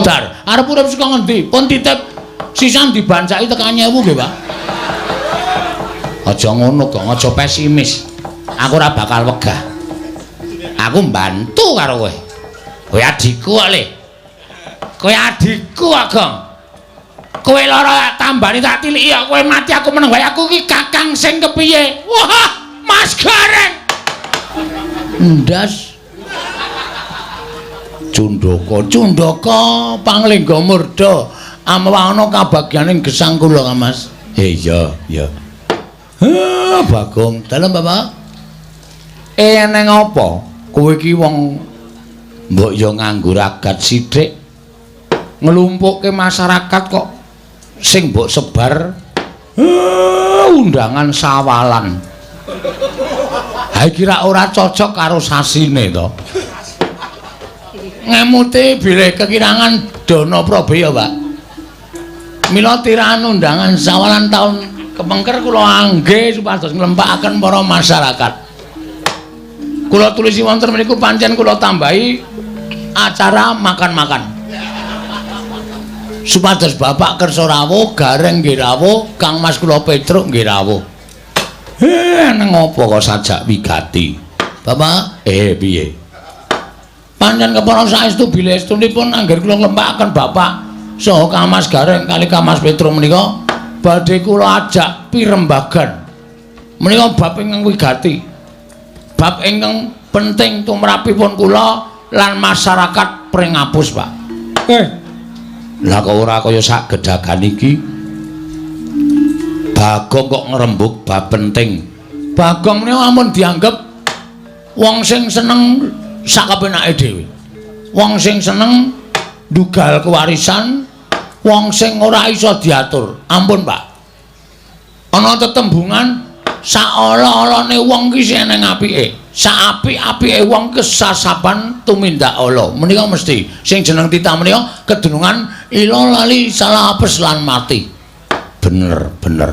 modar. Arep urip saka ngendi? Pun titip sisan dibancaki tekan 1000 nggih, Pak. Aja ngono, Gong, aja pesimis. Aku ora bakal wegah. Aku mbantu karo kowe. Kowe adikku kok, Le. Kowe adikku kok, Gong. Kowe lara tak tambani tak tiliki kok kowe mati aku meneng wae. Aku iki kakang sing kepiye? Wah, Mas Gareng. Ndas. Cundaka, Cundaka panglingga murda amwana kabagyaning gesang kula, Kang Mas. Iya, iya. Heh, Bagong, dalem Bapak. Eneng apa? Kowe iki wong mbok ya nganggo ragat sithik. Nglumpukke masyarakat kok sing mbok sebar undangan sawalan. Ha iki ra ora cocok karo sasine to. Ngemute bilih kekirangan dana prabeya, Pak. Mila tirahan undangan sawalan taun kepengker kula angge supados nglempakaken para masyarakat. Kula tulisi wonten mriku pancen kula tambahi acara makan-makan. Supados Bapak kersa rawuh, Gareng nggih rawuh, Kang Mas kula Petruk nggih rawuh. Nang apa kok sajak wigati? Bapak, piye? Pancen kepara saestu bilih estunipun angger kula nglempakaken Bapak saha Kang Mas Gareng kali Kang Mas Petruk menika badhe kula ajak pirembagan. Menika bab ingkang wigati. Bab ingkang penting tumrapipun kula lan masyarakat Pringapus, Pak. Lah kok ora kaya sak gedagan iki? Bagong kok ngrembug bab penting. Bagong menika ampun dianggep wong sing seneng sak kepenake dhewe. Wong sing seneng ndugal kewarisan, wong sing ora iso diatur. Ampun, Pak. Ana tetembungan saala-alane wong ki sing eneng apike. Saapik-apike wong kesasapan tumindak ala. Menika mesti sing jeneng titah menika kedunungan ila lali salah apes lan mati. Bener, bener.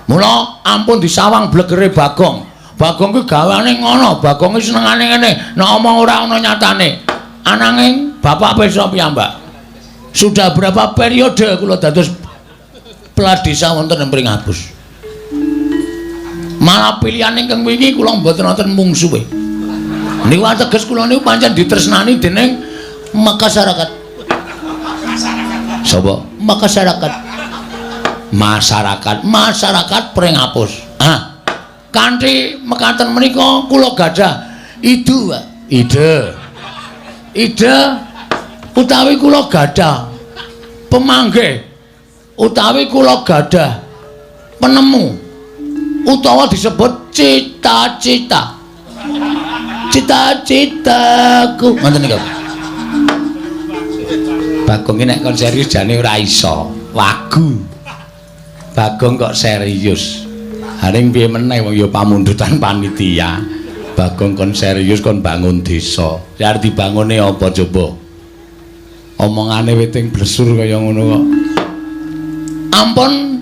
Mula ampun disawang blegere Bagong. Bagong kuwi gawane ngono, Bagong ki senengane ngene, nek omong ora ana nyatane. Ananging Bapak pirsa piyambak. Sudah berapa periode kula dados kepala desa wonten ing Pringapus. Malah pilihan ingkang wingi kula mboten wonten mungsuhe. Niku ateges kula niku pancen ditresnani dening masyarakat. Sapa? Masyarakat. Masyarakat, masyarakat Pringapus. Ah. Kanthi mekaten menika kula gadah ide, Pak. Ide. Ide utawi kula gadah pemanggih utawi kula gadah penemu utawa disebut cita-cita. Cita-citaku ngoten niku. Bagong iki nek kon serius jane ora iso. Wagu. Bagong kok serius. Haring piye meneh wong ya pamundutan panitia. Bagong kon serius kon bangun desa. Ya arep dibangune apa coba? Omongane witing blesur kaya ngono kok. Ampun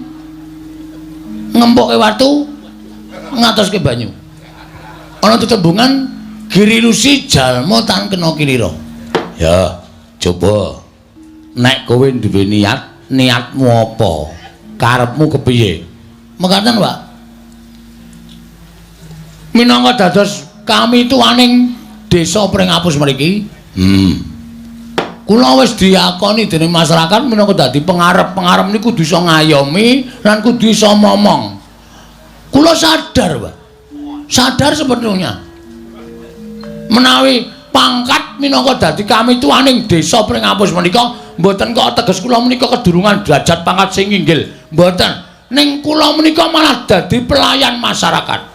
ngempoke watu ngatoske banyu. Ana tetembungan girilusi jalma tan kena kilira. Ya, coba. Nek kowe duwe niat, niatmu apa? Karepmu kepiye? Mekaten, Pak. Minangka dados kami tuaning desa Pringapus mriki. Kula wis diakoni dening masyarakat minangka dadi pengarep. Pengarep niku kudu iso ngayomi lan kudu iso momong. Kula sadar, Pak. Sadar sepenuhnya. Menawi pangkat minangka dadi kami tuaning desa Pringapus menika mboten kok teges kula menika kedurungan derajat pangkat sing inggil. Mboten. Ning kula menika malah dadi pelayan masyarakat.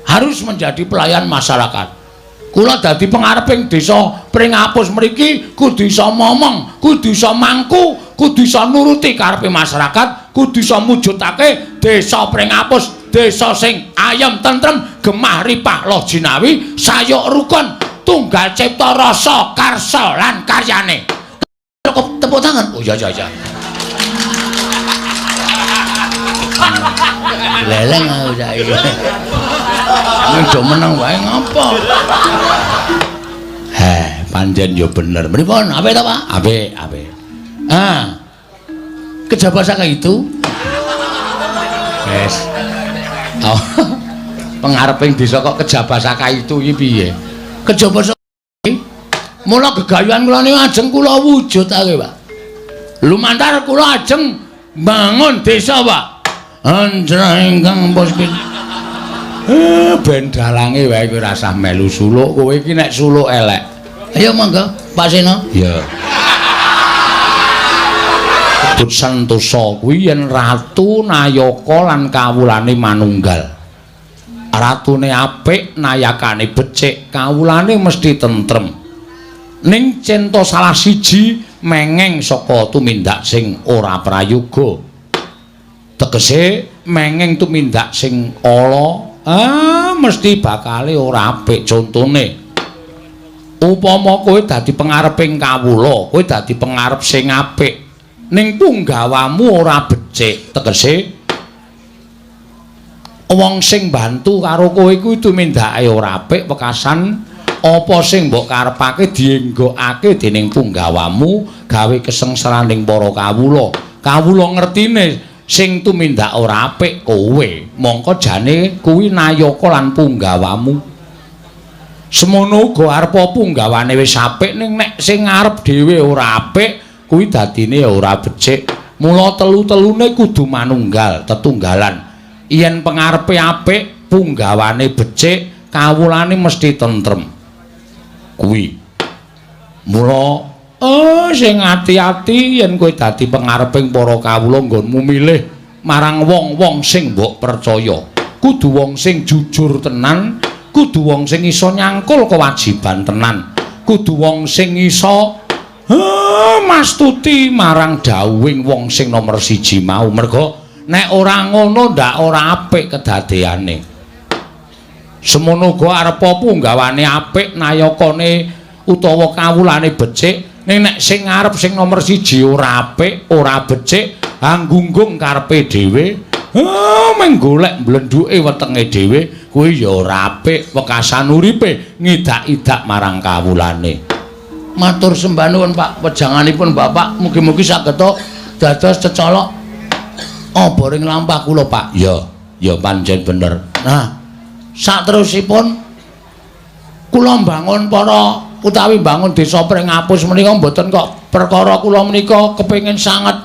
Harus menjadi pelayan masyarakat. Kula dadi pengareping desa Pringapus mriki kudu iso momong, kudu iso mangku, kudu iso nuruti karepe masyarakat, kudu iso mujudake desa Pringapus, desa sing ayem tentrem, gemah ripah loh jinawi, sayuk rukun, tunggal cipta rasa karsa lan karyane. Cukup tepuk tangan. Oh iya iya iya. Leleng aku saiki. Do meneng wae ngapa? Heh, pancen ya bener. Pripun? Apik ta, Pak? Apik, apik. Ah. Kejaba saka itu. Wes. Oh. Pengareping desa kok kejaba saka itu iki piye? Kejaba saka mula gegayuhan kula niku ajeng kula wujudake, Pak. Lumantar kula ajeng bangun desa, Pak. Anjra ingkang puspit. Ben dalange wae kowe rasah melu suluk, kowe iki nek suluk elek. Ayo monggo, Pak Sena. Iya. Sebut Sentosa kuwi yen ratu nayaka lan kawulane manunggal. Ratune apik, nayakane becik, kawulane mesti tentrem. Ning cento salah siji mengeng saka tumindak sing ora prayoga. Tegese mengeng tumindak sing ala, mesti bakale ora apik. Contone, upama kowe dadi pengareping kawula, kowe dadi pengarep sing apik, ning punggawamu ora becik, tegese wong sing bantu karo kowe kuwi tumindake ora apik, wekasan apa sing mbok karepake dienggokake dening punggawamu gawe kesengsaraning para kawula. Kawula ngertine sing tumindak ora apik kowe, mongko jane kuwi nayaka lan punggawamu. Semono uga arepa punggawane wis apik, ning nek sing ngarep dhewe ora apik kuwi dadine ora becik. Mula telu-telune kudu manunggal, tetunggalan. Yen pengarepe apik, punggawane becik, kawulane mesti tentrem. Kuwi. Mula sing ati-ati yen kowe dadi pengareping para kawula nggonmu milih marang wong-wong sing mbok percaya. Kudu wong sing jujur tenan, kudu wong sing iso nyangkul kewajiban tenan, kudu wong sing iso mastuti marang dawuhing wong sing nomer siji mau. Merga nek ora ngono ndak ora apik kedadeane. Semono uga arepa punggawane apik, nayakane utawa kawulane becik, ning nek sing ngarep sing nomer siji ora apik, ora becik, anggunggung karepe dhewe, mung golek mblendhuke wetenge dhewe, kuwi ya ora apik, wekasan uripe ngidak-idak marang kawulane. Matur sembah nuwun, Pak, wejanganipun Bapak mugi-mugi saged dados cecolok oboring lampah kula, Pak. Ya, ya pancen bener. Nah, saterusipun kula mbangun para utawi mbangun desa Pringapus menika mboten kok perkara kula menika kepengin sanget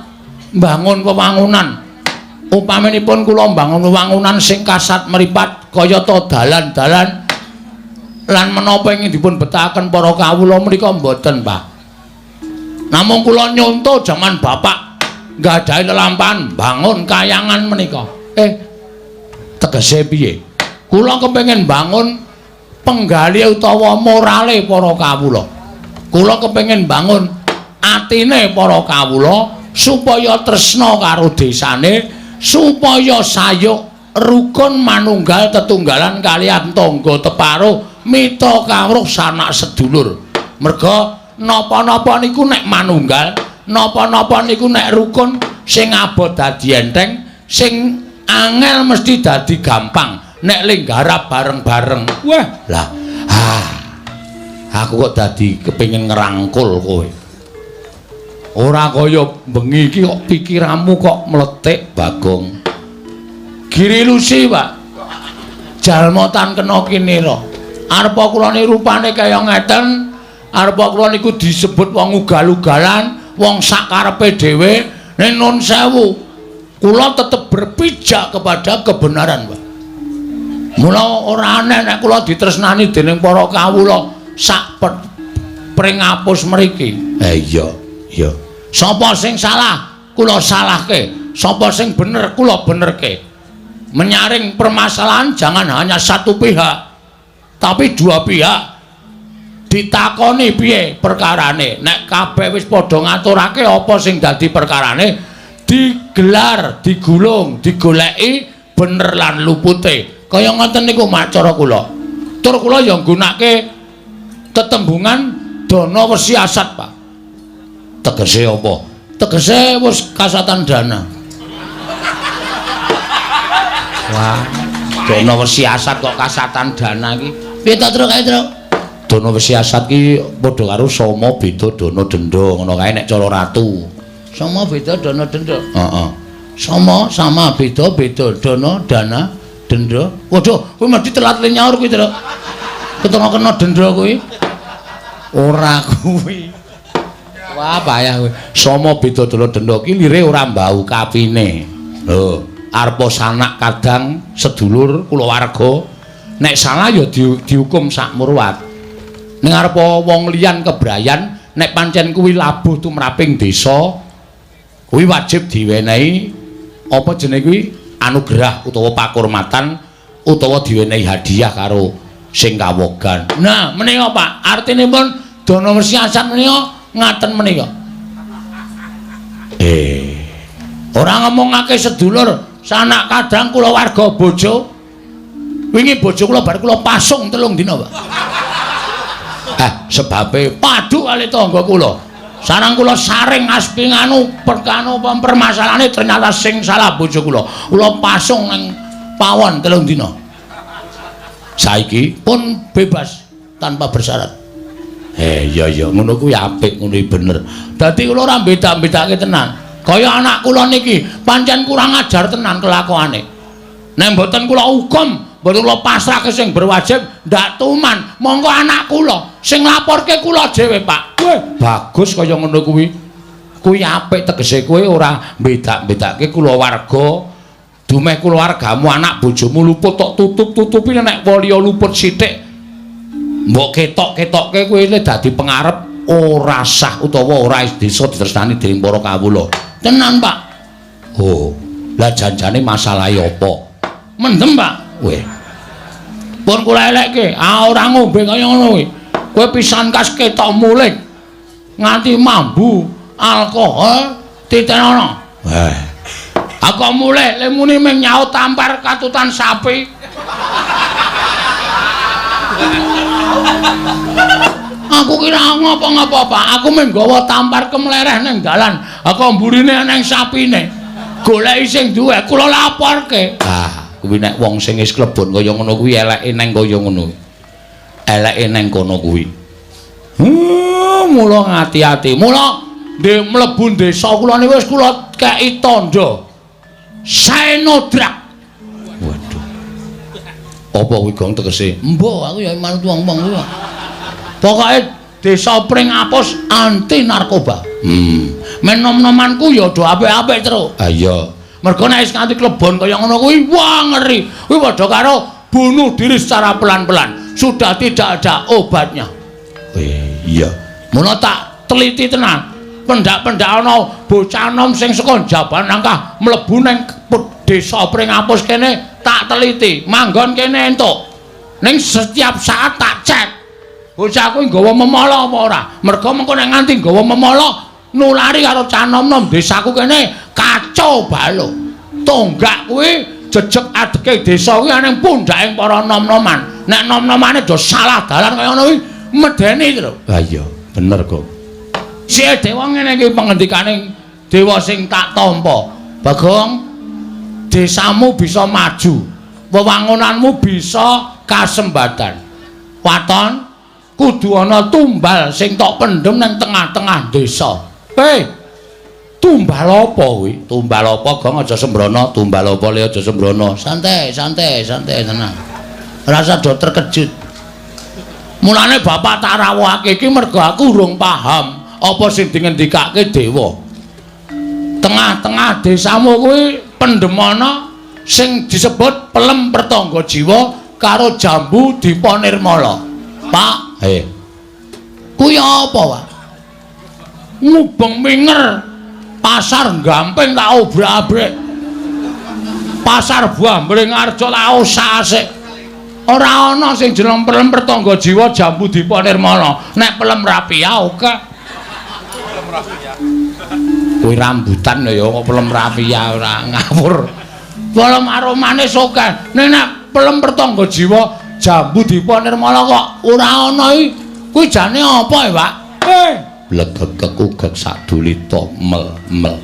mbangun wewangunan. Upaminipun kula mbangun wewangunan sing kasat mripat kayata dalan-dalan lan menapa ingin dipun betahaken para kawula menika mboten, Pak. Namung kula nyonto jaman Bapak nggadahi lelampahan bangun kayangan menika. Tegese piye? Kula kepengin bangun penggalih utawa morale para kawula. Kula kepengin bangun atine para kawula supaya tresna karo desane, supaya sayuk rukun manunggal tetunggalan kaliyan tangga teparo, mitra kawruh sanak sedulur. Merga napa-napa niku nek manunggal, napa-napa niku nek rukun, sing abot dadi enteng, sing angel mesti dadi gampang nek lenggarap bareng-bareng. Wah, lah, aku kok dadi kepengin ngerangkul kowe. Ora kaya bengi iki kok pikiranmu kok mletik, Bagong. Giri Lusi, Pak. Jalma tan kena kinira. Arepa kula niku rupane kaya ngeten, arepa kula niku disebut wong ugal-ugalan, wong sakarepe dhewe, ning nun sewu, kula tetep berpijak kepada kebenaran, Pak. Mula ora aneh nek kula ditresnani dening para kawula sak Pringapus mriki. Iya, iya. Sapa sing salah, kula salahke. Sapa sing bener, kula benerke. Menyaring permasalahan jangan hanya satu pihak, tapi dua pihak. Ditakoni piye perkarane. Nek kabeh wis padha ngaturake apa sing dadi perkarane, digelar, digulung, digoleki bener lan lupute. Kaya ngoten niku mak cara kula. Tur kula ya nggunake tetembungan dana wesi asat, Pak. Tegese apa? Tegese wis kasatan dana. Wah, dana wesi asat kok kasatan dana iki. Piye to, Truk? Ayo, Truk. Dana siasat ki padha karo sama beda dana denda ngono kae nek cara ratu. Sama beda dana denda. Heeh. Sama sama beda beda dana dana denda. Waduh, kuwi mesti telat le nyaur kuwi, Truk. Ketara kena denda kuwi. Ora kuwi. Wah, payah kuwi. Sama beda dana denda ki lire ora mbau kapine. Lho, arepa sanak kadang sedulur kulawarga nek salah ya dihukum sak murwat. Ning arepa wong liyan kebrayan nek pancen kuwi labuh tumraping desa kuwi wajib diwenehi apa jenenge kuwi anugerah utawa pakurmatan utawa diwenehi hadiah karo sing kawogan. Nah, menika Pak, artinipun dana siasat menika ngaten menika. Ora ngomongake sedulur, sanak kadang kulawarga bojo. Wingi bojo kula bar kula pasung 3 dina, Pak. Sebabe padu kali tangga kula. Sarang kula saring aspi nganu perkano permasalahane ternyata sing salah bojo kula. Kula pasung nang pawon 3 dina. Saiki pun bebas tanpa bersyarat. Iya iya ngono kuwi apik, ngono kuwi bener. Dadi kula ora beda-bedake tenan. Kaya anak kula niki pancen kurang ajar tenan kelakuane. Nek mboten kula hukum, mboten kula pasrahke sing berwajib, ndak tuman. Monggo anak kula sing laporke kula dhewe, Pak. Weh, bagus kaya ngono kuwi. Kuwi apik tegese kowe ora bedak-bedake kulawarga. Dumeh kulawargamu anak bojomu luput tok tutup-tutupi nek liya luput sithik. Mbok ketok-ketokke kowe le dadi pengarep ora sah utawa ora desa ditresnani dening para kawula. Tenan, Pak. Oh, lah janjane masalahe apa? Mendem, Pak. Weh. Pun kula elekke, ah ora ngombe kaya ngono kuwi. Kowe pisan kas ketok mulih nganti mambu alkohol titenono. Weh. Aku mulih le muni ming nyaut tampar katutan sapi. Aku kira ngapa-ngapa, Pak. Aku mung nggawa tampar kemlereh ning dalan. Aku mburine nang sapine. Goleki sing duwe, kula laporke. Ah, kuwi nek wong sing wis klebon kaya ngono kuwi eleke nang kaya ngono. Eleke nang kono kuwi. Mula ngati-ati. Mula ndek mlebu desa kula niku wis kula kei tandha. Saenodrak. Waduh. Apa kuwi gong tegese? Mbah, aku ya manut wong-wong kuwi. Pokoke desa Pringapus anti narkoba. Men nom-nomanku ya do apik-apik, Truk. Ha iya. Mergo nek wis nganti klebon kaya ngono kuwi, wah ngeri. Kuwi padha karo bunuh diri secara pelan-pelan. Sudah tidak ada obatnya. Iya. Mula tak teliti tenan. Pendak-pendak ana bocah nom sing saka Jaban Nangkah mlebu ning desa Pringapus kene tak teliti. Manggon kene entuk. Ning setiap saat tak cek. Bocah kuwi nggawa memala apa ora? Mergo mengko nek nganti nggawa memala nulari karo cah nom-nom desaku kene kacau balo. Tonggak kuwi jejeg adeke desa kuwi ana ning pundhaking para nom-noman. Nek nom-nomane do salah dalan kaya ngono kuwi medeni lho. Ha iya, bener kok. Sik dewa ngene iki pengendikane dewa sing tak tampa. Bagong, desamu bisa maju, wewangunanmu bisa kasembatan. Waton kudu ana tumbal sing tok pendhem nang tengah-tengah desa. Hei, tumbal apa kuwi? Tumbal apa, Gong? Aja sembrono. Tumbal apa le aja sembrono. Santai, santai, santai tenang. Rasa do terkejut. Mulane bapak tak rawuhake iki mergo aku urung paham apa sing dingendikake dewa. Tengah-tengah desamu kuwi pendhemana sing disebut pelem pertangga jiwa karo jambu dipa nirmala. Pak, kuwi apa, Pak? Ngubeng minger pasar Gamping tak obrak-abrik. Pasar buah Mringarjo tak osak-asik. Ora ana sing jeneng pelem pertangga jiwa jambu dipa nirmala. Nek pelem rapia oke. Kuwi rambutan ya kok pelem rapia ora ngawur. Pelem aromane oke. Nek nek pelem pertangga jiwa jambu dipa nirmala kok ora ana iki. Kuwi jane apa ya, Pak? Blegegek ugek sadulita mel mel.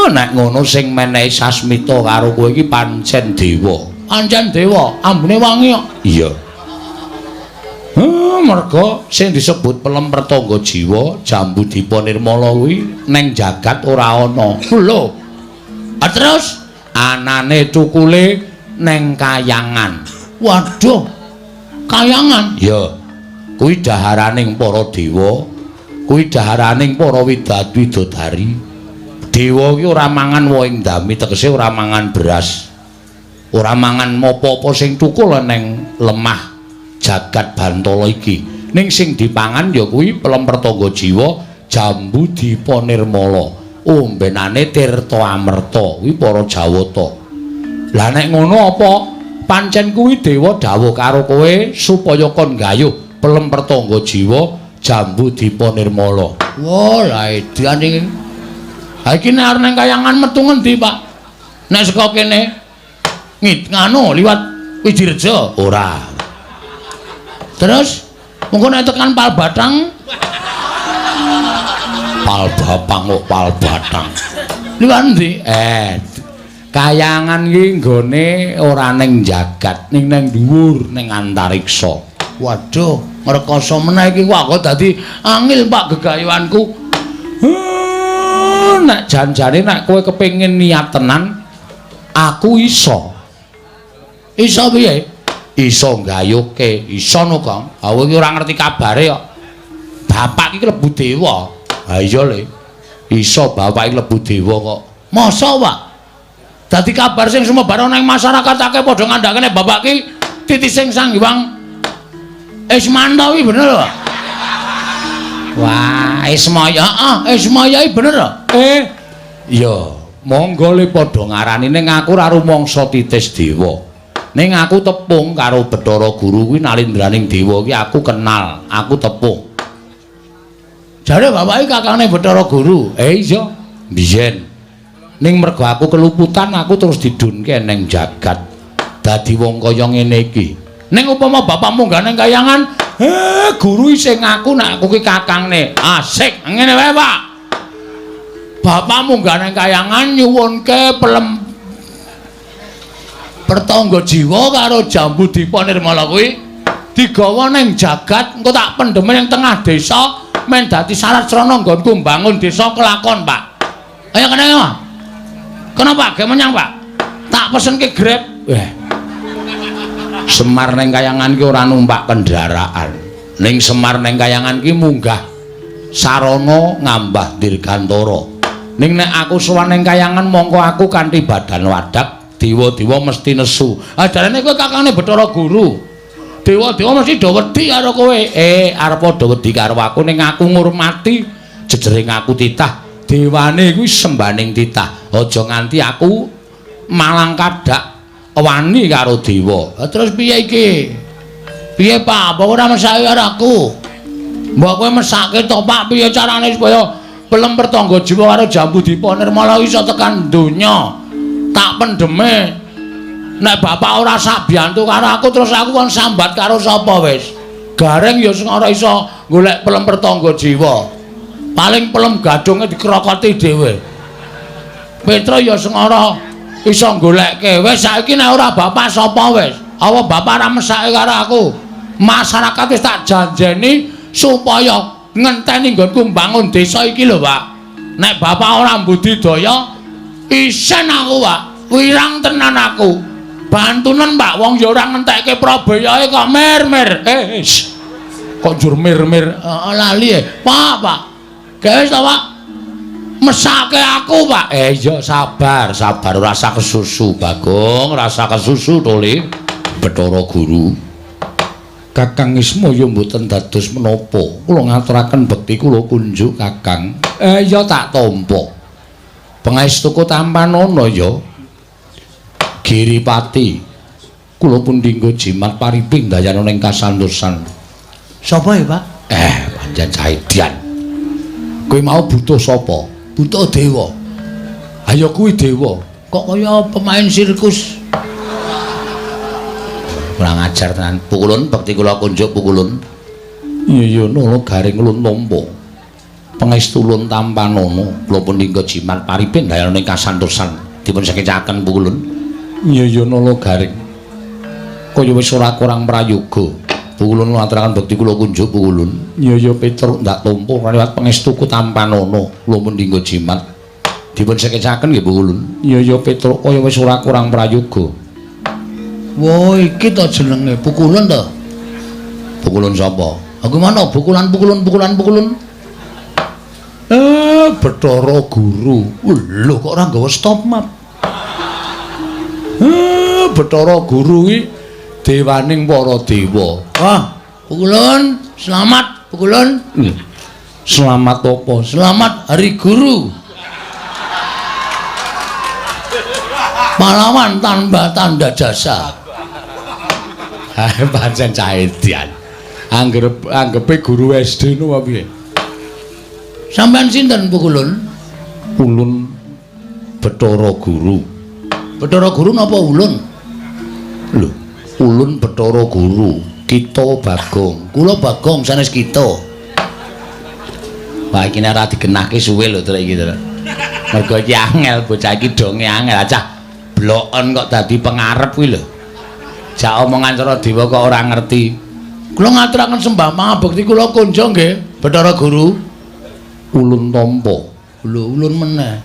Nek ngono sing menehi sasmita karo kowe iki pancen dewa. Pancen dewa, ambune wangi kok. Iya. Merga sing disebut pelem pertangga jiwa Jambu Dipa Nirmala kuwi neng jagat ora ana. Lho. Ah terus anane tukule neng kayangan. Waduh. Kayangan? Iya. Kuwi daharaning para dewa, kuwi daharaning para widodari. Dewa ki ora mangan wohing dami, tegese ora mangan beras. Ora mangan apa-apa sing tukul neng lemah jagat Bantala iki. Ning sing dipangan ya kuwi pelem pertangga jiwa Jambu Dipa Nirmala. Ombenane Tirta Amerta kuwi para Jawata. Lah nek ngono apa pancen kuwi dewa dawuh karo kowe supaya kon gayuh pelem pertangga jiwa Jambu Dipa Nirmala. Wah, lah edan iki. Ha iki nek arep nang kayangan metu ngendi, Pak? Nek saka kene ngit nganu liwat Widireja? Ora. Terus mengko nek tekan Palbatang, Palbapang kok Palbatang. Liwat endi? Kayangan iki nggone ora ning jagat, ning nang dhuwur ning antariksa. Waduh, ngrekoso meneh iki kok dadi angil Pak gegayuhanku. Nek janjane nek kowe kepengin niat tenan, aku iso. Iso piye? Iso gayuhke, iso no, Kang. Ha kowe iki ora ngerti kabare kok. Bapak iki klebu dewa. Ha iya le. Iso bapak iki klebu dewa kok. Masa, Pak? Dadi kabar sing sumebar ana ing masyarakat akeh padha ngandhakene bapak ki titising Sang Hyang Ismanta kuwi bener, Pak? Wah, Ismaya, heeh, Ismaya iki bener. Iya, monggo le padha ngarani ning aku ora rumangsa titis dewa. Ning aku tepung karo Bathara Guru kuwi nalindraning dewa ki aku kenal, aku tepung. Jare bapak iki kakangne Bathara Guru. Iya, biyen. Ning mergo aku keluputan aku terus didunke ning jagat. Dadi wong kaya ngene iki. Ning upama bapak munggah ning kayangan, guru isih ngaku nek aku ki kakangne. Asik, ngene wae, Pak. Bapak munggah ning kayangan nyuwunke pelem pertangga jiwa karo Jambu Dipa Nirmala kuwi digawa ning jagat, engko tak pendhem ning tengah desa men dadi syarat srana nggonku mbangun desa kelakon, Pak. Ayo kene, Pak. Kenapa? Gak menyang, Pak. Tak pesenke Grab. Semar ning kayangan ki ora numpak kendaraan. Ning Semar ning kayangan ki munggah sarana ngambah dirgantara. Ning nek aku sowan ning kayangan mongko aku kanthi badan wadak, dewa-dewa mesti nesu. Ah jarene kowe kakangne Bathara Guru. Dewa-dewa mesti do wedi karo kowe. Arep padha wedi karo aku ning aku ngurmati jejering aku titah. Dewane kuwi sembaning titah. Aja nganti aku malang kadak wani karo dewa. Terus piye iki? Piye, Pak? Apa ora mesake karo aku? Mbok kowe mesake to, Pak, piye carane supaya pelem pertangga jiwa karo Jambu Dipa Nirmala iso tekan donya? Tak pendheme. Nek bapak ora sabiyantu karo aku terus aku kon sambat karo sapa wis? Gareng ya sing ora iso golek pelem pertangga jiwa. Paling pelem gadunge dikrokoti dhewe. Petra ya sing ora iso goleke. Wis saiki nek ora bapak sapa wis? Apa bapak ora mesake karo aku? Masyarakat wis tak janjeni supaya ngenteni nggonku mbangun desa iki lho, Pak. Nek bapak ora mbudidaya isen aku, Pak. Wirang tenan aku. Bantunen, Pak, wong ya ora ngentekke prabayae kok mir-mir. Kok njur mir-mir? Lali e. Pak, Pak. Gawe to, Pak. Mesake aku, Pak. Iya, sabar, sabar, ora usah kesusu, Bagong, ora usah kesusu to, Le. Bathara Guru. Kakang Ismaya mboten dados menapa. Kula ngaturaken bekti kula kunjuk Kakang. Iya tak tampa. Pangestuku tampanana ya. Giripati. Kula pun dinggo jimat pariping dayana ning kasantosan. Sapa ya, Pak? Pancen saedian. Kowe mau butuh sapa? Butuh dewa. Ayo kuwi dewa. Kok kaya pemain sirkus? Kurang ajar tenan. Pukulun bekti kula kunjuk pukulun. Iya iya nolo garing ulun tampa. Pangestu ulun tampanana. Kula pun dinggo jimat paripin dayana ing kasantosan. Dipun sakecaken pukulun. Iya iya nolo garing. Kaya wis ora kurang prayoga. Pukulun ngaturaken bekti kula kunjuk pukulun. Iya ya Petruk ndak tampa ora liwat pangestuku tampanana. Kula mun dinggo jimat. Dipun sekecaken nggih pukulun. Iya ya Petruk kaya wis ora kurang prayoga. Wah, iki to jenenge pukulun to. Pukulun sapa? Aku mana pukulan pukulun pukulan pukulun. Bathara Guru. Lho kok ora nggawa stop map. Bathara Guru iki dewaning para dewa. Wah, pukulun, selamat pukulun. Selamat apa? Selamat Hari Guru. Pahlawan tanpa tanda jasa. Ha, pancen caedian. Angger anggepe guru SD nu apa piye? Sampeyan sinten pukulun? Ulun Bathara Guru. Bathara Guru napa ulun? Lho, ulun Bathara Guru, kita Bagong. Kula Bagong sanes kita. Wah, iki nek ora digenahke suwe lho trek iki, Trek. Mergo iki angel, bocah iki donge angel. Cah bloken kok dadi pengarep kuwi lho. Jak omongan cara dewa kok ora ngerti. Kula ngaturaken sembah pangabekti kula kunjung nggih, Bathara Guru. Ulun tampa. Lho, ulun meneh.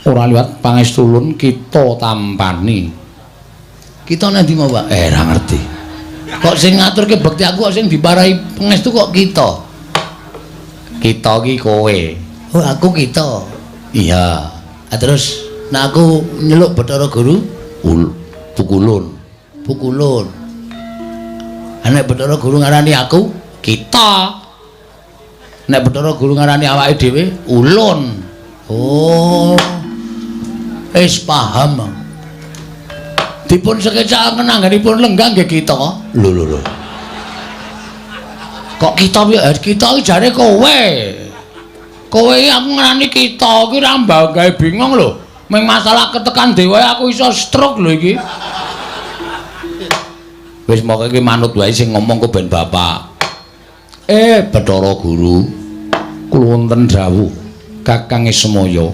Ora liwat pangestu ulun kita tampani. Kita nang ndi mau, Pak? Ora ngerti. Kok sing ngaturke bekti aku kok sing diparai pangestu kok kita? Kita ki kowe. Oh, aku kita. Iya. Ah, terus nek aku nyeluk Bathara Guru, pukulun. Pukulun. Nek Bathara Guru ngarani aku, kita. Nek Bathara Guru ngarani awake dhewe, ulun. Oh. Wis paham. Dipun sekecakaken anggenipun lenggah nggih kita. Lho lho lho. Kok kita piye? Kita iki jare kowe. Kowe iki aku ngarani kita iki ora gawe bingung lho. Ming masalah ketekan dewa aku iso stroke lho iki. Wis moke iki manut wae sing ngomong ku ben bapak. Bathara Guru, kula wonten dawuh Kakang Ismaya.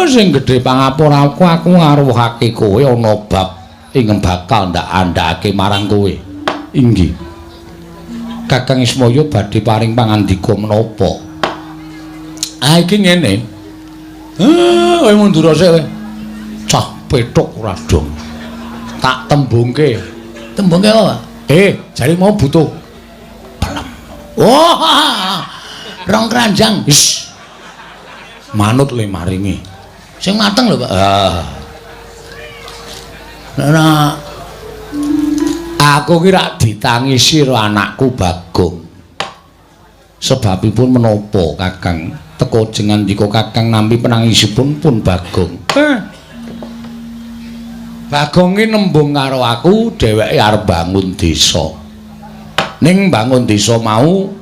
Sing gedhe pangapura aku ngaruhake kowe ana bab ingkang bakal ndak andhake marang kowe. Inggih. Kakang Ismaya badhe paring pangandika menapa? Ah iki ngene. Kowe mundur sik kowe. Cah pethuk ora dong. Tak tembungke. Tembungke apa, Pak? Jare mau butuh pelem. Wah, rong keranjang. Wis. Manut le maringi. Sing mateng lho, Pak. Ah. Nah, aku ki rak ditangisi karo anakku Bagong. Sebabipun menapa, Kakang? Teka jengandika Kakang nampi penangisipun pun Bagong. Bagong ki nembung karo aku, dheweke arep bangun desa. Ning bangun desa mau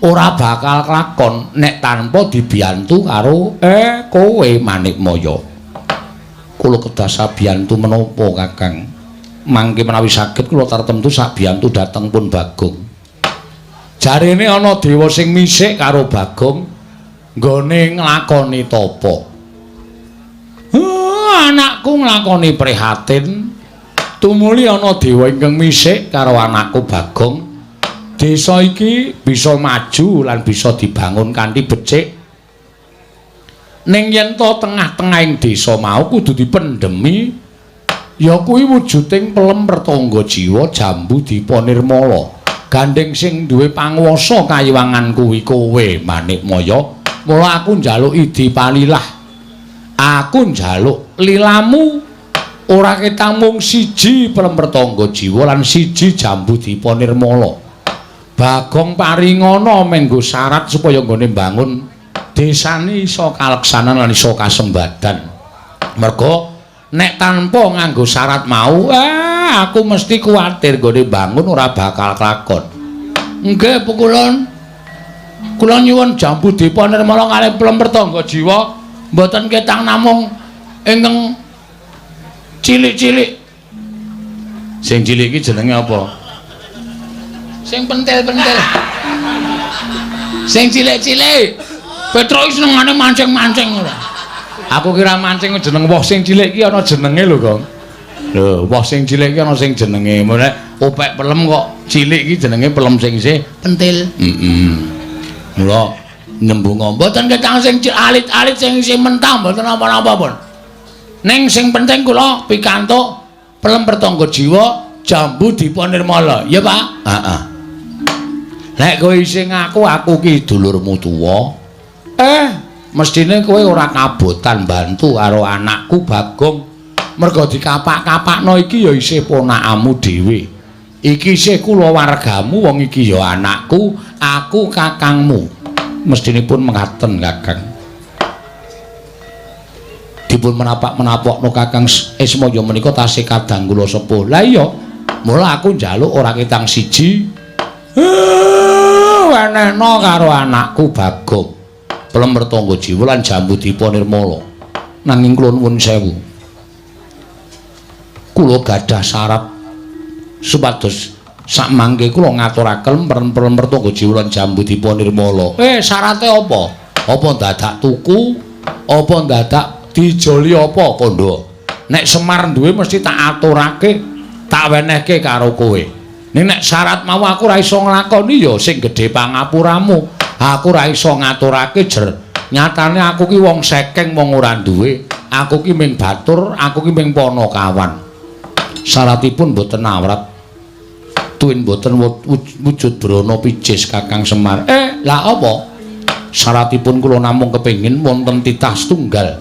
ora bakal kelakon nek tanpa dibiyantu karo kowe Manikmaya. Kula kedah sabiyantu menapa, Kakang? Mangke menawi saged kula tartemtu sabiyantu dhateng pun Bagong. Jarene ana dewa sing misik karo Bagong nggone nglakoni tapa. Anakku nglakoni prihatin, tumuli ana dewa ingkang misik karo anakku Bagong. Desa iki bisa maju lan bisa dibangun kanthi becik. Ning yen to tengah-tengahing desa mau kudu dipendhemi, ya kuwi wujuding pelem pertangga jiwa jambu dipa nirmala. Gandeng sing duwe panguwasa kayiwangan kuwi kowe Manikmaya. Mula aku njaluk idi palilah. Aku njaluk lilamu ora ketang mung siji pelem pertangga jiwa lan siji jambu dipa nirmala. Bagong paringana menggo syarat supaya nggone mbangun desane iso kaleksanan lan iso kasembadan. Merga nek tanpa nganggo syarat mau, aku mesti kuwatir nggone mbangun ora bakal kelakon. Nggih, pukulun. Kula nyuwun jambu dipa nirmala kalih pelem pertangga jiwa mboten ketang namung ingkang cilik-cilik. Sing cilik iki jenenge apa? Sing pentil-pentil. Sing cilik-cilik. Petruk iki senengane mancing-mancing ora. Aku kira mancing jeneng woh sing cilik iki ana jenenge lho, Gong. Lho, woh sing cilik iki ana sing jenenge. Nek opek pelem kok cilik iki jenenge pelem sing isih pentil. Heeh. Mula nyembung mboten ketang sing alit-alit sing isih mentah mboten napa-napa pun. Ning sing penting kula pikantuk pelem pertangga jiwa jambu dipa nirmala. Ya, Pak? Heeh. Nek kowe isih ngaku aku ki dulurmu tuwa, mestine kowe ora kabotan bantu karo anakku Bagong. Merga dikapak-kapakno iki ya isih ponakanmu dhewe. Iki isih kulawargamu, wong iki ya anakku, aku kakangmu. Mestinipun mengaten, Kakang. Dipun menapak-menapokno Kakang Ismaya menika tasih kadang kula sepuh. Lah iya, mula aku njaluk ora ketang siji. Wenehno karo anakku Bagong. Pelem mertangga jiwa lan jambu dipa nirmala. Nanging kula nuwun sewu. Kula gadah syarat supados sakmangke kula ngaturaken pelem mertangga jiwa lan jambu dipa nirmala. Syarate apa? Apa dadak tuku? Apa dadak dijoli apa kandha? Nek Semar duwe mesti tak aturake, tak wenehke karo kowe. Ning nek syarat mau aku ora iso nglakoni ya sing gedhe pangapuramu. Aku ora iso ngaturake jer. Nyatane aku ki wong sekeng, wong ora duwe. Aku ki ming batur, aku ki ming panakawan. Syaratipun mboten awrat. Tuwin mboten wujud brana picis Kakang Semar. Lah apa? Syaratipun kula namung kepengin wonten titah setunggal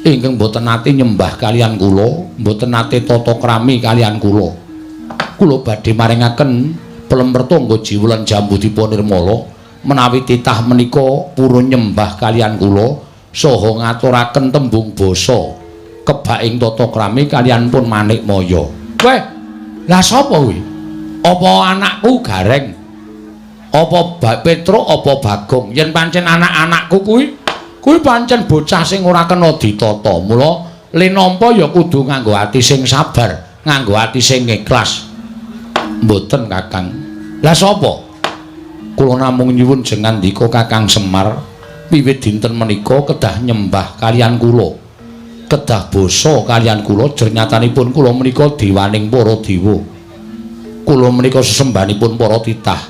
ingkang mboten nate nyembah kaliyan kula, mboten nate tata krami kaliyan kula. Kula badhe maringaken pelem pertangga jiwa lan jambu dipa nirmala menawi titah menika purun nyembah kaliyan kula saha ngaturaken tembung basa kebak ing tata krami kaliyan pun Manikmaya. Weh, lah sapa kuwi? Apa anakku Gareng? Apa Petruk apa Bagong? Yen pancen anak-anakku kuwi, kuwi pancen bocah sing ora kena ditata. Mula le nampa ya kudu nganggo ati sing sabar, nganggo ati sing ikhlas. Mboten, Kakang. Lah sapa? Kula namung nyuwun jengandika Kakang Semar, wiwit dinten menika kedah nyembah kaliyan kula. Kedah basa kaliyan kula, jernyatanipun kula menika dewaning para dewa. Kula menika sesembahanipun para titah.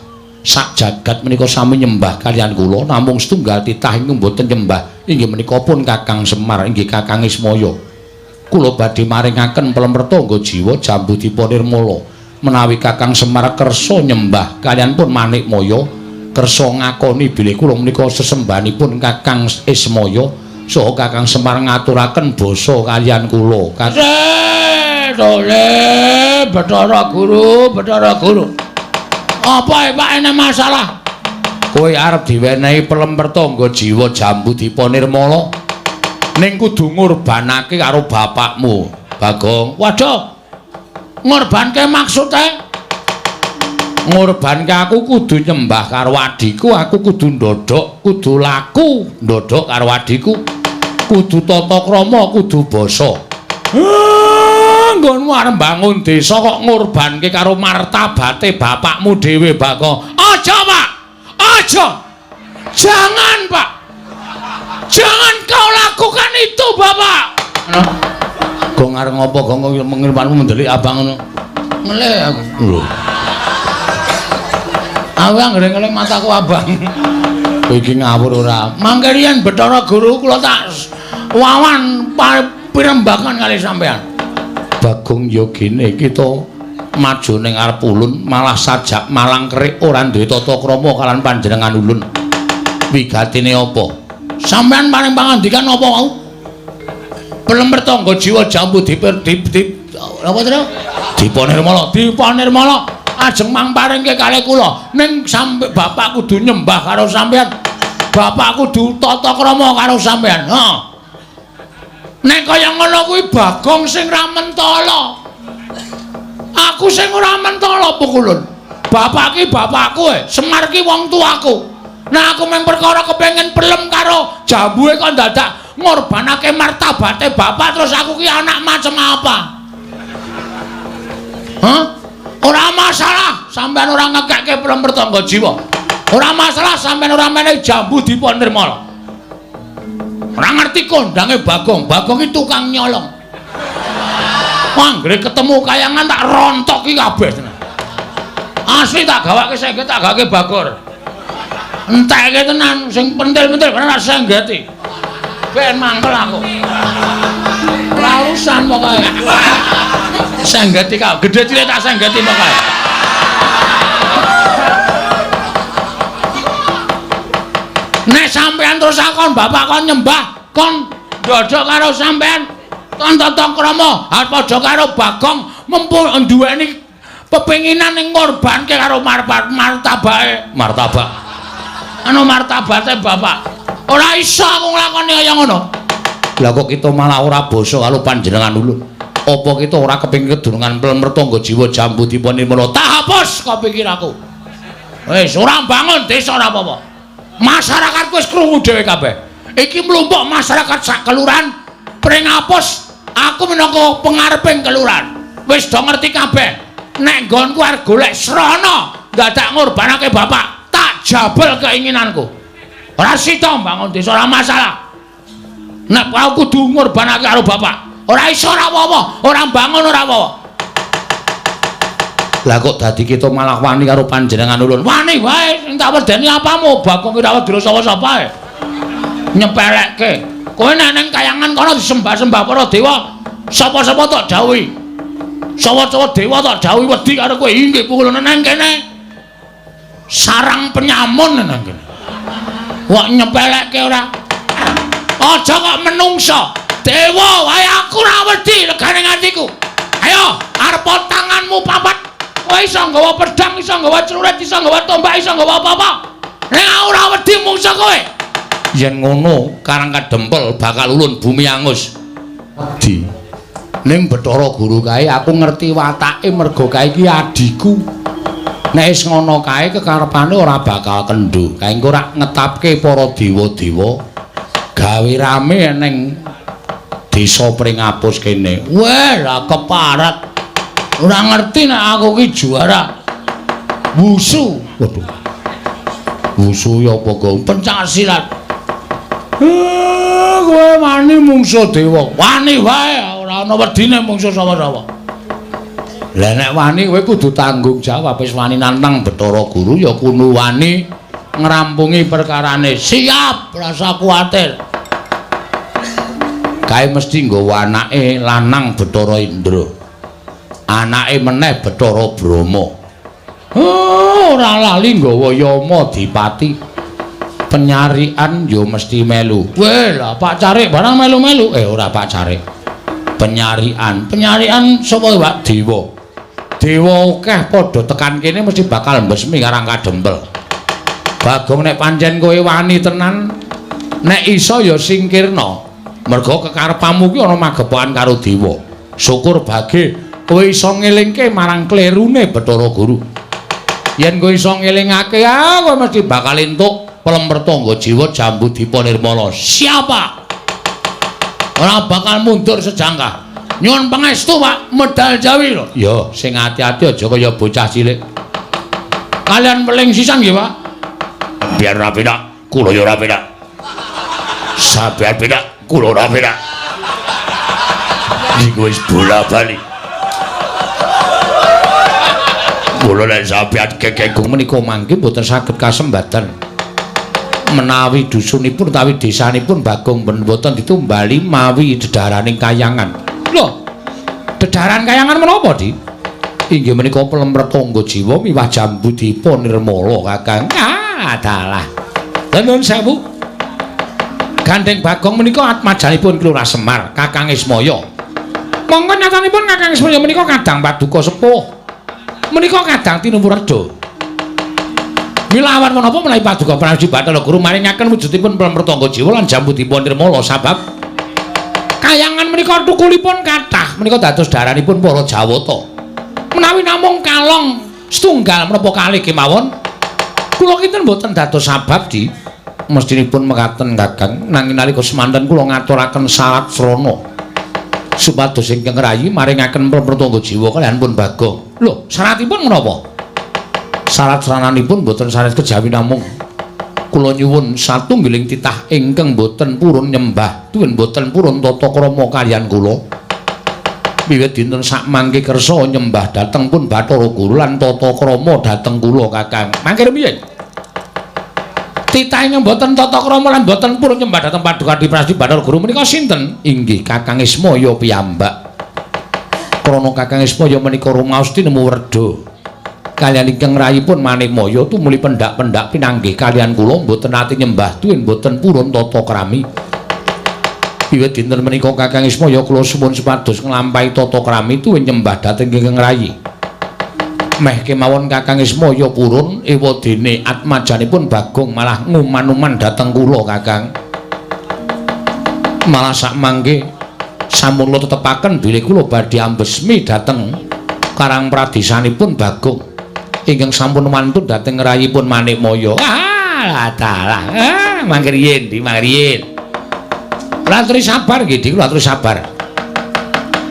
Sak jagat menika sami nyembah kaliyan kula, namung setunggal titah ingkang mboten nyembah inggih menika pun Kakang Semar, inggih Kakang Ismaya. Kula badhe maringaken pelem pertangga jiwa jambu dipa nirmala menawi Kakang Semar kersa nyembah kaliyan pun Manikmaya, kersa ngakoni bilih kula menika sesembahanipun Kakang Ismaya saha Kakang Semar ngaturaken basa kaliyan kula. Dole Bathara Guru, Bathara Guru. Apa Pak ene masalah? Kowe arep diwenehi pelem pertangga jiwa jambu dipa nirmala ning kudu ngurbanake karo bapakmu, Bagong. Waduh. Ngorbanke maksude? Ngorbanke aku kudu nyembah karo adhiku, aku kudu ndodhok, kudu laku ndodhok karo adhiku. Kudu tata krama, kudu basa. Nggonmu arep mbangun desa kok ngorbanke karo martabate bapakmu dhewe, Bagong. Aja, Pak. Aja. Jangan, Pak. Jangan kau lakukan itu, Bapak. Gong arep ngopo, Gong mengilmanmu mendelik abang ngono. Ngelih aku. Lho. Aku anggere ngelih mataku abang. Kowe iki ngawur ora? Mangke riyen Bathara Guru kula tak wawan pirembakan kali sampean. Bagong ya gene kita maju ning arep ulun malah sajak malang kerik ora duwe tata krama kalian panjenengan ulun. Wigatine apa? Sampean paring pangandikan apa wau? Pelem pertangga jiwa jambu dip dip apa to? Dipa nirmala, dipa nirmala. Ajeng mangparingke kalih kula. Ning sampe bapak kudu nyembah karo sampean. Bapak kudu tata krama karo sampean. Heeh. Nek kaya ngono kuwi Bagong sing ra mentala. Aku sing ora mentala pukulun. Bapak ki bapakku e, Semar ki wong tuaku. Nah aku mung perkara kepengin pelem karo jambuhe kok dadak ngorbanake martabate bapak terus aku ki anak macam apa? Hah? Ora masalah sampean ora ngekekke pelem pertangga jiwa. Ora masalah sampean ora menehi jambu dipa nirmala. Ora ngerti kondange Bagong. Bagong ki tukang nyolong. Anggere ketemu kayangan tak rontoki kabeh tenan. Asli tak gawake sengget, tak gawake Bagor. Entekke tenan sing pentil-pentil barang tak senggeti. Ben mangkel aku. Ora urusan pokoke. Senggeti kau, gedhe cilik tak senggeti pokoke. Nek sampean terus akon bapak kon nyembah, kon ndodok karo sampean, kon tata krama, padha karo Bagong mempun duweni pepinginan ning ngorbanke karo martabake, martabak. Anu martabate bapak. Ora iso aku nglakoni kaya ngono. Lah kok kita malah ora basa karo panjenengan ulun. Apa kita ora kepengin kedurungan Plemertangga Jiwa Jambu Dipa Nirmala? Tak hapus kok pikiraku. Wis ora bangun desa ora apa-apa. Masyarakat wis krungu dhewe kabeh. Iki mlumpuk masyarakat sak kelurahan Pringapus, aku minangka pengareping kelurahan. Wis do ngerti kabeh. Nek nggonku arep golek srana dadak ngorbanake bapak, tak jabel keinginanku. Ora sida mbangun desa ora masalah. Nek aku kudu ngorbanake karo bapak, ora iso ora apa-apa, ora mbangun ora apa-apa. Lah kok dadi kita malah wani karo panjenengan ulun. Wani wae sing tak wedeni apamu, Bagong ki ora wedi sapa-sapa ae. Nyepelekke. Kowe nek ning kayangan kono disembah-sembah para dewa, sapa-sapa tok dawuhi. Sapa-sapa dewa tok dawuhi wedi karo kowe inggih pukulane nang kene. Sarang penyamun nang kene. Kok nyepelekke ora? Aja kok menungsa. Dewa wae aku ora wedi legane atiku. Ayo, arep tanganmu papat. Kowe iso nggawa pedang, iso nggawa celurit, iso nggawa tombak, iso nggawa apa-apa. Nek aku ora wedi mungsa kowe. Yen ngono, Karang Kadempel bakal ulun bumi angus. Wedi. Ning Bathara Guru kae aku ngerti watake merga kae iki adhiku. Nek wis ngono kae kekarepane ora bakal kendho. Kae engko ora ngetapke para dewa-dewa gawe rame ning desa Pringapus kene. Weh, lah keparat. Ora ngerti nek aku ki juara wusu. Waduh. Wusu ya apa go? Pencak silat. Kowe wani mungsu dewa. Wani wae, ora ana wedine mungsu sapa-sapa. Lah nek wani kowe kudu tanggung jawab, wis wani nantang Bathara Guru ya kudu wani ngrampungi perkarane. Siap, rasa kuwatir. Kae mesti nggawa anake lanang Bathara Indra. Anake meneh Bathara Brahma. Oh, ora lali nggawa Yama Dipati. Penyarian ya mesti melu. Weh, lah Pak Carik barang melu-melu. Ora Pak Carik. Penyarian. Penyarian sapa Pak? Dewa. Dewa akeh padha tekan kene mesti bakal mbesmi Karang Kadempel. Bagong nek pancen kowe wani tenan, nek iso ya singkirna. Merga kekarepanmu ki ana magepokan karo dewa. Syukur bage kowe iso ngelingke marang klerune Bathara Guru. Yen kowe iso ngelingake, kowe mesti bakal entuk Plemertangga Jiwa Jambu Dipa Nirmala. Siapa? Ora bakal mundur sejangkah. Nyuwun pangestu, Pak, medal jawi lho. Ya, sing ati-ati aja kaya bocah cilik. Kalian weling sisan nggih, Pak. Biar ora penak, kula ya ora penak. Sampeyan penak, kula ora penak. Iku wis bola-bali. Kula nek sampeyan kekenggung menika mangke mboten saged kasembadan. Menawi dusunipun utawi desanipun Bagong mboten ditumbali mawi dedhaharaning kayangan. Lho, dedhaharan kayangan menapa, Di? Inggih menika Plemertangga Jiwa miwah Jambu Dipa Nirmala, Kakang. Ah, dalah. Nuwun sewu. Gandeng Bagong menika atmajanipun Kelurahan Semar, Kakang Ismaya. Monggo nyatanipun Kakang Ismaya menika kadang paduka sepuh. Menika kadang tinuwurda. Milawan menapa menawi paduka Prabu Bathara Guru maringaken wujudipun Plemertangga Jiwa lan Jambu Dipa Nirmala sabab kayangan menika tukulipun kathah menika dados daranipun para Jawata. Menawi namung kalong setunggal menapa kalih kemawon kula kinten mboten dados sabab, Di. Mestinipun mekaten Kakang, nanging nalika semanten kula ngaturaken syarat srana supados ingkang rayi maringaken Plemertangga Jiwa kaliyan pun Bagong. Lho, syaratipun menapa? Syarat srananipun boten sanes kejawi namung kula nyuwun satunggiling titah ingkang boten purun nyembah tuwin boten purun tata krama kaliyan kula. Wiwit dinten sakmangke kersa nyembah dhateng pun Bathara Guru lan tata krama dhateng kula Kakang. Mangke rumiyin. Titah ingkang boten tata krama lan boten purun nyembah dhateng Paduka Adi Bathara Guru menika sinten? Inggih Kakang Ismaya piyambak. Krana Kakang Ismaya menika rumaos tinemu werda. Kaliyan ingkang rayipun Manikmaya tumuli pendak-pendak pinanggih kaliyan kula mboten ati nyembah tuwin mboten purun tata krami. Wiwit dinten menika Kakang Ismaya kula suwun supados nglampahi tata krami tuwin nyembah dhateng ingkang rayi. Meh kemawon Kakang Ismaya purun ewadene atmajanipun Bagong malah nguman-uman dhateng kula Kakang. Malah sakmangke sampun kula tetepaken bilih kula badhe ambesmi dhateng Karang Pradesanipun Bagong ingkang sampun wantun dhateng rayipun Manikmaya. Ah, dalah. Ah, mangke riyin, Di, mangke riyin. Kula aturi sabar nggih, Dik, kula aturi sabar.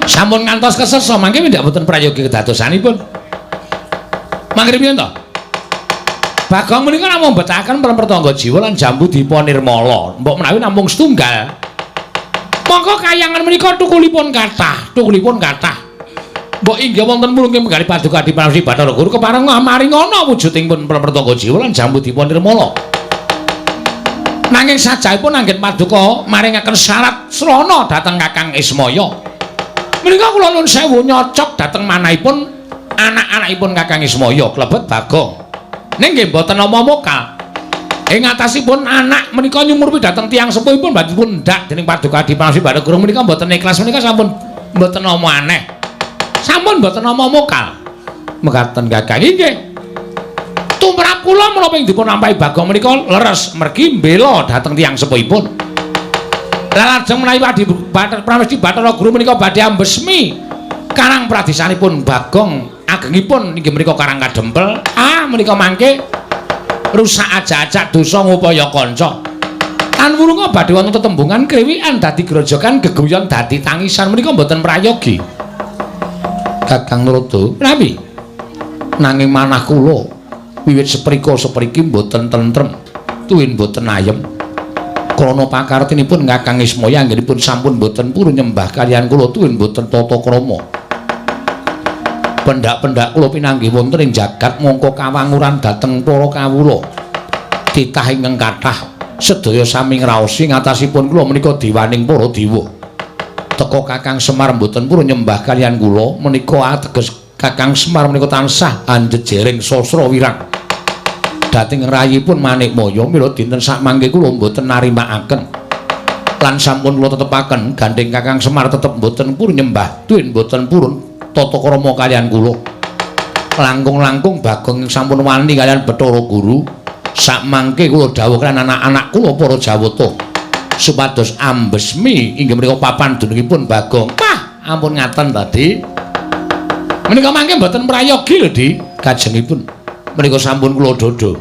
Sampun ngantos kesesa mangke ndak mboten prayogi kedadosanipun. Mangke riyin to. Bagong menika namung betahaken pertangga jiwa lan jambu dipa nirmala. Mbok menawi namung setunggal. Mongko kayangan menika tukulipun kathah, tukulipun kathah. Mbok inggih wonten mulunging penggalih Paduka Adi Pramesti Bathara Guru kepareng maringana wujuding pun pertangga jiwa lan jambu dipa nirmala. Nanging sajahipun anggen paduka maringaken syarat srana dhateng Kakang Ismaya. Menika kula nuwun sewu nyocok dhateng manahipun anak-anakipun Kakang Ismaya klebet Bagong. Ning nggih mboten nama mokal. Ing atasipun anak menika nyumurpi dhateng tiyang sepuhipun badhe dipun ndak dening Paduka Adi Pramesti Bathara Guru menika mboten ikhlas menika sampun mboten nama aneh. Sampun mboten nama mokal. Mekaten Kakang inggih. Tumrap kula menapa ing dipun lampahi Bagong menika leres mergi mbela dhateng tiyang sepuhipun. Lah lajeng menawi Adi Pramesti Bathara Guru menika badhe ambesmi Karang Pradesanipun Bagong agengipun inggih menika Karang Kadempel. Ah menika mangke rusak ajak-ajak dosa ngupaya kanca. Lan wurunga badhe wonten tetembungan kriwikan dadi grojogan geguyon dadi tangisan menika mboten prayogi. Kakang Narada, menawi nanging manah kula wiwit seprika sepriki mboten tentrem tuwin mboten ayem. Krana pakartinipun Kakang Ismaya anggenipun sampun mboten purun nyembah kaliyan kula tuwin mboten tata krama. Pendak-pendak kula pinanggih wonten ing jagat mongko kawanguran dhateng para kawula. Titah ingkang kathah sedaya sami ngraosi ngatasipun kula menika dewaning para dewa. Teka Kakang Semar mboten purun nyembah kaliyan kula menika ateges Kakang Semar menika tansah anjejering sasra wirang. Dhateng rayipun Manikmaya mila dinten sakmangke kula mboten narimakaken. Lan sampun kula tetepaken gandheng Kakang Semar tetep mboten purun nyembah tuwin mboten purun tata krama kaliyan kula. Langkung-langkung Bagong sampun wani kaliyan Bathara Guru sakmangke kula dawuh kaliyan anak-anak kula para Jawata supados ambesmi inggih menika papan dunungipun Bagong. Wah, ampun ngaten tadi. Menika mangke mboten prayogi lho, Di. Kajengipun menika sampun kula dada.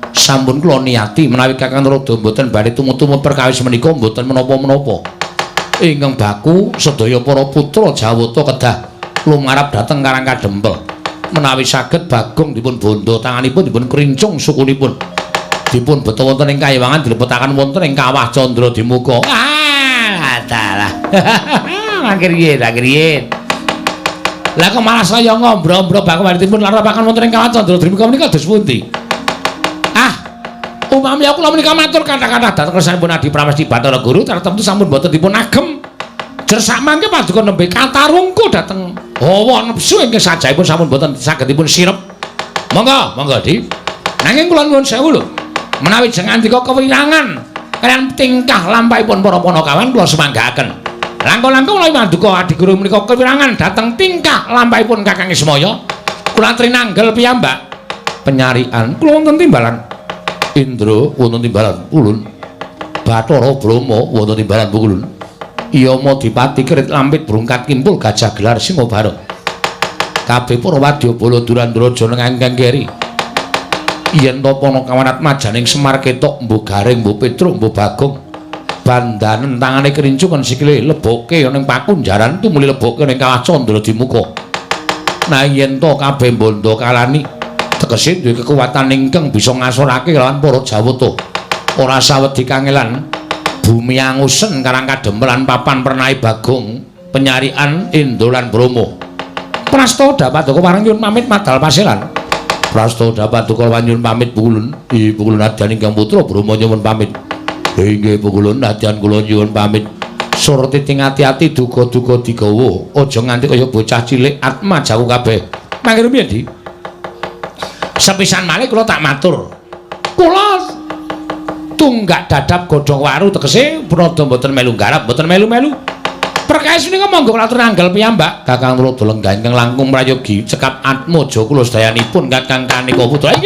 Sampun kula niati menawi Kakang Narada mboten badhe tumut-tumut perkawis menika mboten menapa-menapa. Ingkang baku sedaya para putra Jawata kedah lumarap dhateng Karang Kadempel. Menawi saged Bagong dipun bondo tanganipun dipun krincung sukunipun. Dipun beta wonten ing kayiwangan dilebetaken wonten ing kawah Candra Dimuka. Ah, dalah. Mangke riyin, mangke riyin. Lah kok malah saya ngombro-ombro bakal dipun larapaken wonten ing kawah Candra Dimuka menika dos pundi? Ah, upami kula menika matur kathah-kathah dhateng kersanipun Adi Pramesti Bathara Guru tartemtu sampun boten dipun agem. Jer sakmangke paduka nembe katarungku dhateng hawa nepsu ingkang sajahipun sampun boten saged dipun sirep. Monggo, monggo Di. Nanging kula nuwun sewu lho. Menawi jeng andika kewirangan kaliyan tingkah lampahipun para panakawan kula semanggaaken. Langkung-langkung menawi paduka Adi Guru menika kewirangan dhateng tingkah lampahipun Kakang Ismaya, kula aturi nanggel piyambak. Penyarian kula wonten timbalan Indra wonten timbalan ulun. Bathara Brahma wonten timbalan ulun. Yama Dipati Kerit Lampit Brungkat Kimpul Gajah Gelar Singobara. Kabeh para wadyabala Durandra nengang keri. Yen to Panakawan atmajaning Semar ketok mbuh Gareng mbuh Petruk mbuh Bagong. Bandanen tangane krincungan sikile lebokke ning pakunjaran tumuli lebokke ning kawah Candra Dimuka. Nah yen to kabeh bondo kalani tegese duwe kekuatan ingkang bisa ngasorake lawan para Jawata. Ora sawedi kangelan bumi angusen Karang Kadempel lan papan pernahe Bagong. Penyarian Indra lan Brama. Prasta Dapaduka pareng nyuwun pamit madal paselan. Prasta Dapaduka nyuwun pamit Pukulun. Ih Pukulun nadyan ingkang putra Brama nyuwun pamit. Inggih Pukulun nadyan kula nyuwun pamit. Surti ting ati-ati duga-duga digawa. Aja nganti kaya bocah cilik atmajaku kabeh. Mangke rumiyin, Di. Sepisan malih kula tak matur. Kula tunggak dadap godhong waru tegese prada mboten melu garap, mboten melu-melu. Perkawis menika monggo kula atur anggal piyambak. Kakang Tuladha lenggah ingkang langkung prayogi cekap atmaja kula sedayanipun Kakang Kaneka Putra.